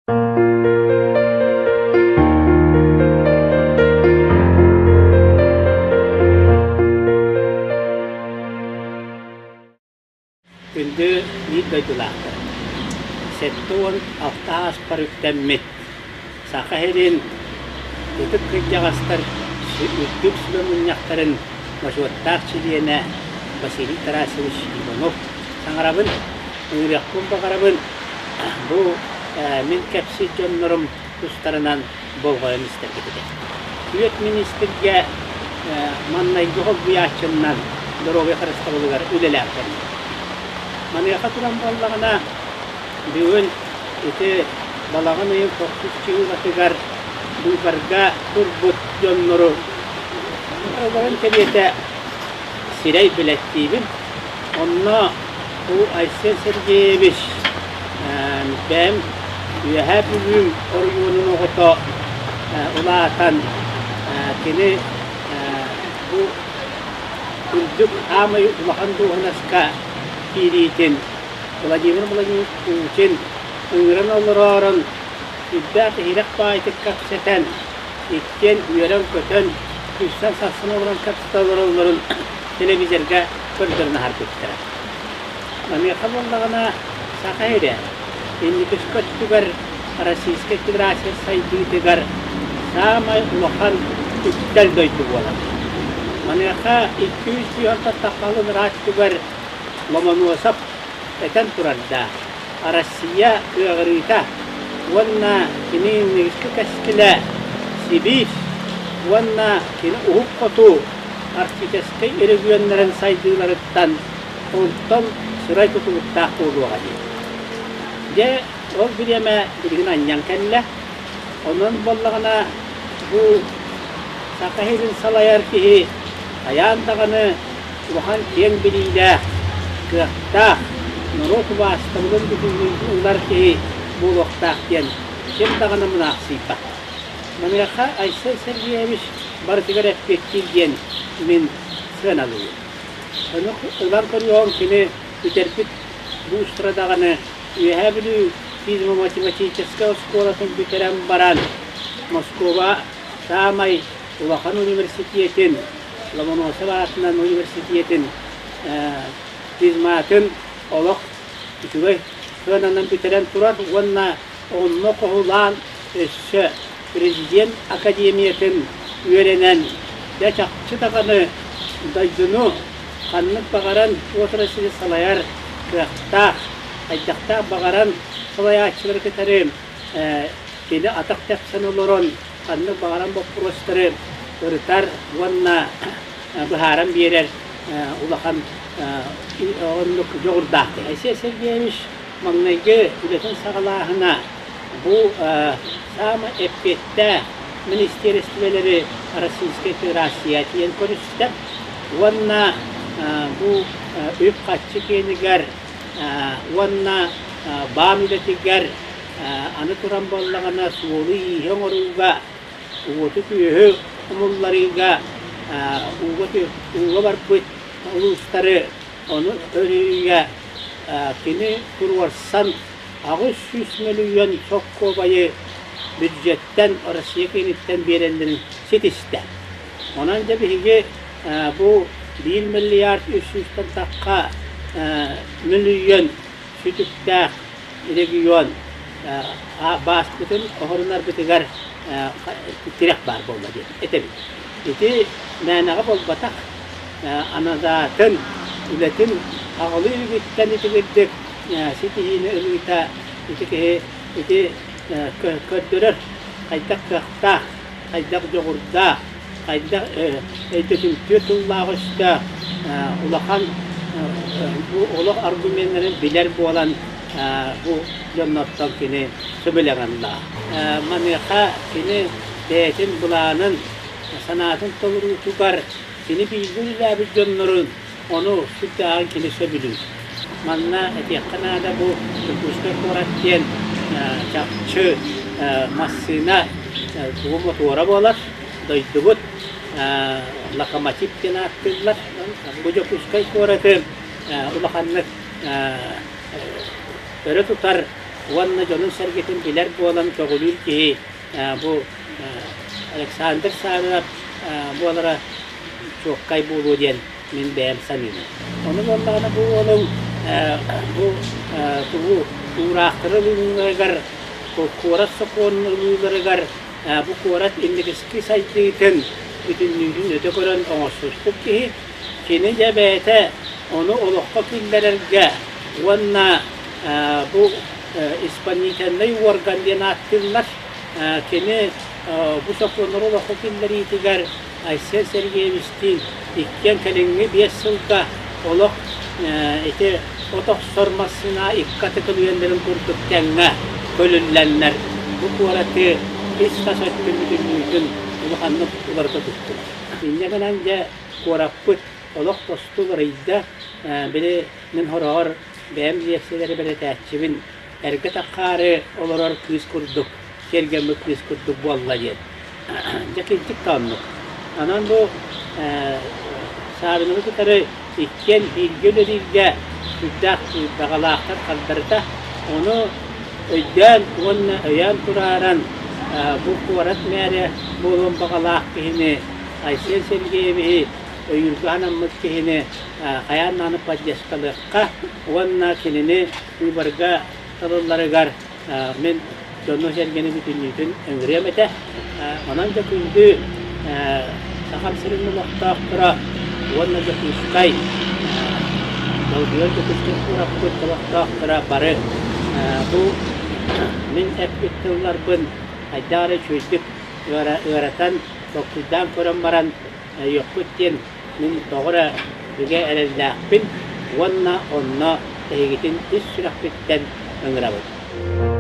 Күндү биир дойдулаахтар! 76 ааспар үктэммит Саха сирин ытык кырдьаҕастар үрдүк сүбэ мунньахтарын бочуоттаах чилиэнэ Василий Тарасович Иванов саҥарабын, ыҥырыахпын баҕарабын. Бу мин кэпсиир дьоннорум тустарынан болҕойон истэргитигэр. Түөрт миниистиргэ маҥнайгы холбуйааччыннан доруобуйа харыстабылыгар үлэлээн кэллим. Маныаха туран буоллаҕына, бүгүн ити балаҕан ыйын тохсус чыһыылатыгар быыбарга турбут дьоннору барыларын кэриэтэ сирэй билэттиибин. Онно бу Айсен Сергеевич бэйэм Үөһээ Бүлүүм оройуонун оҕото улаатан кини бу үрдүк хаамай улахан дуоһунаска киириитин Владимир Владимирович Путин ыҥыран олороорон сүрдээх иһирэх баайытык кэпсэтэн иккиэн үөрэн-көтөн күлсэн-сахсан олорон кэпсэтэ олороллорун телевизорга көрдөрөн аһарбыттара. Маныаха буоллаҕына, Саха сирэ инникискэ өттүгэр Российскай Федерация сайдыытыгар саамай улахан үктэл дойду буолар. Маныаха 200 таххалын ыраах өттүгэр Ломоносов этэн турардаах, Россия кыаҕырыыта уонна кини инникискэ кэскилэ Сибиир уонна кини Уһук Хоту арктическай регионнарын сайдыыларыттан онтон сырай тутулуктаах буолуоҕа диэн. Дьэ, ол бириэмэ билигин анньан кэллэ. Онон буоллаҕына, бу Саха сирин салайар киһи хайаан даҕаны улахан киэҥ билиилээх, кыахтаах, норуот убаастабылын бүтүннүү ылар киһи буолуохтаах диэн ким даҕаны мунаахсыйбат. Маныаха Айсен Сергеевич барытыгар эппиэттиир диэн мин сыаналыыбын. Ону ылан көрүөҕүҥ кини бүтэрбит буустара даҕаны Үөһээ Бүлүү физико-математическай оскуолатын бүтэрэн баран Москуба саамай улахан университетин Ломоносов аатынан университетин физматын олох үчүгэй сыананан бүтэрэн турар уонна онно хоһулаан өссө президент академиятын үөрэнэн дьэ чахчы даҕаны дойдуну ханнык баҕаран отрасли салайар кыахтаах, хайдахтаах баҕаран салайааччылары кытары кини атах тэпсэн олорон ханнык баҕаран боппуруостары ырытар уонна быһааран биэрэр улахан оннук дьоҕурдаах. Айсен Сергеевич маҥнайгы үлэтин саҕалааһына бу саамай эппиэттээх министиэристибэлэри Российскай Федерация тиийэн көрүстэ уонна бу үп-харчы киэнигэр уонна баан үлэтигэр аны туран буоллаҕына суолу-ииһи оҥорууга, уоту-күөһү умулларыыга ууга барбыт улуустары ону өрүүгэ кини туруорсан 800 мөлүйүөн солкуобайы бюджеттэн Россия кииниттэн биэрэллэрин ситистэ. Онон дьэ биһиги бу 1 миллиард 300-тэн тахха мөлүйүөн сүтүктээх регион бааспытын оһорунарбытыгар тирэх баар буолла диэн этэбит. Ити мээнэҕэ буолбатах, анадаатын, үлэтин аҕалыы илигиттэн итигирдик ситиһиини ылыыта ити киһи ити көрдөрөр хайдах кыахтаах, хайдах дьоҕурдаах, хайдах өйдөтүмтүө тыллаах-өстөөх улахан бу олох аргуменнарын билэр буолан бу дьоннортон кини сөбүлэҥ ылла. Маныаха кини бэйэтин былаанын, санаатын толоруутугар кини бииргэ үлэлээбит дьоннорун ону сүрдээҕин кини сөбүлүүр. Манна этиэххэ наада бу Дьокуускай куорат диэн чахчы массыына тугу мотуора буолар, дойдубут локомотив диэн ааттыыллар. Бу Дьокуускай куораты улаханнык өрө тутар. уонна дьонун-сэргэтин билэр буолан көҕүлүүр киһи бу Александр Савинов буолара чуоккай буолуо диэн мин бэйэм саныыбын. Ону буоллаҕына бу уолуҥ бу тугу уураахтары ылыыларыгар, куорат сокуонун ылыыларыгар бу куорат инникиски сайдыытын бүтүннүүтүн өтө көрөн оҥорсуспут киһи. Кини дьэ бэйэтэ ону олоххо киллэрэргэ уонна бу исполнительнай уорган диэн ааттыыллар. Кини бу сокуоннары олоххо киллэриитигэр Айсен Сергеевичтиин иккиэн кэлиҥҥи 5 сылга олох ити от охсор массыына икки аты көлүйэллэрин курдук тэҥҥэ көлүллэннэр бу куораты ис-тас өттүн бүтүннүүтүн улаханнык уларыта туттулар. Инньэ гынан дьэ куораппыт олох тосту уларыйда. Били мин хороҕор бэйэм лиэксийэлэри бэлэтээччибин эргэ таххаары олорор кыыс курдук, киэргэммит кыыс курдук буолла диэн. Дьэ кырдьык да оннук. Онон бу Савиновы кытары иккиэн бииргэ үлэлииргэ сүрдээх баҕалаахтар хардарыта. Ону өйдөөн уонна өйөөн турааран бу куорат мээрэ буолуон баҕалаах киһини Айсен Сергеевиһи өйүүргэ анаммыт киһини хайаан даҕаны поддержкалыахха уонна кинини быыбарга талылларыгар мин дьону-сэргэни бүтүннүүтүн ыҥырыам этэ. Онон дьэ күндү Сахам сирин олохтоохторо уонна Дьокуускай долгуйар Дьокуускай куораппыт олохтоохторо бары бу мин эппит тылларбын хайдах эрэ үчүгэйдик ыаратан, толкуйдаан көрөн баран өйүөххүт диэн мин тоҕо эрэ бигэ эрэллээхпин уонна онно эһигитин ис сүрэхпиттэн ыҥырабын.